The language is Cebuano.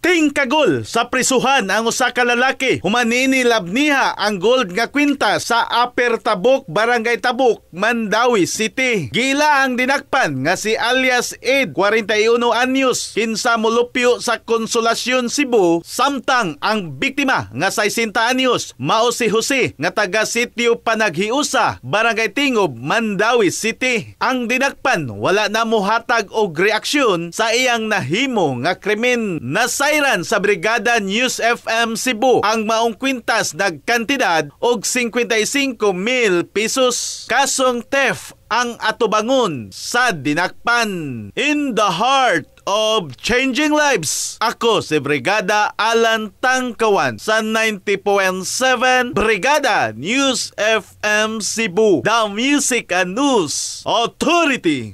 Tingkagol sa prisuhan ang usa ka lalaki human niini labniha ang gold nga kwintas sa Upper Tabuk, Barangay Tabuk, Mandaue City. Giila ang dinakpan nga si alias Ed, 41 anyos, kinsa molupyo sa Consolacion, Cebu, samtang ang biktima nga 60 anyos mao si Jose nga taga Sitio Panaghiusa, Barangay Tingob, Mandaue City. Ang dinakpan wala na mohatag og reaksyon sa iyang nahimo nga krimen. Nasayran sa Brigada News FM Cebu, ang maong kwintas nagkantidad og 55,000 pesos. Kasong theft ang atubangon sa dinakpan. In the heart of changing lives, ako si Brigada Alan Tangkawan sa 90.7 Brigada News FM Cebu, The Music and News Authority.